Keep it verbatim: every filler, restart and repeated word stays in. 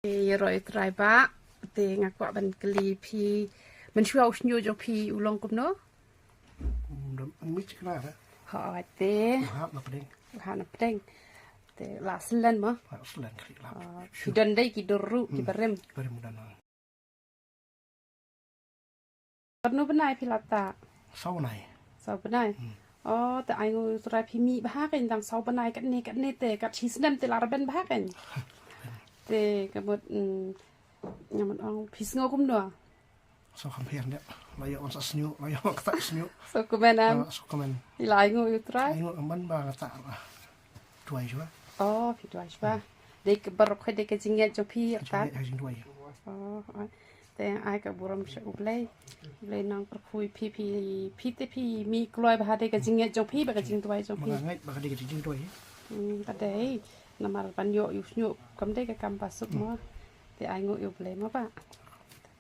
Ïaroh ïa U Trai Bah, te nga kwah ban kylli phi, mynshuwa u shñiuh jong phi u long kumno? Ym don, ym mih knar eh. Hooid te. U hap na pdeng. U hap na pdeng. Te la slen mo? La slen kri la. Ah, phi don dei ki dur ruh, ki barim. Barim don. Katno bnai phi la tah? Saw bnai. Saw bnai. Oh, te ai nguh ïa U Trai phi mih bha kein, dang saw bnai katne katne te kat shi snem te la rben bha kein. Te ka mut, mm, nga mut ong phi sngew kumno? Saw kham pher ne. La ïoh wan sa shñiuh, la ïoh wan ktah shñiuh. Saw kmen em? Ah, saw kmen. Phi la ai nguh ïa U Trai? Ai nguh man ba nga tah. Duwai shuwa. Oh, phi duwai shuwa. Dei ka baroh dei ka jingngeit jong phi, Ka jingngeit, ka jingduwai. Oh, oh. Te ai ka burom sha U Blei. U Blei nang pyrkhu ïa phi, phi, phi te phi mih kloi bha dei ka jingngeit jong phi bad ka jingduwai jong phi. Nga ngeit ba ka dei ka jingduwai. Hmm, ka dei. Namar ban ïoh ïa u shñiuh kam dei ka kam ba suk mo. Te ai nguh ïa U Blei mo Bah.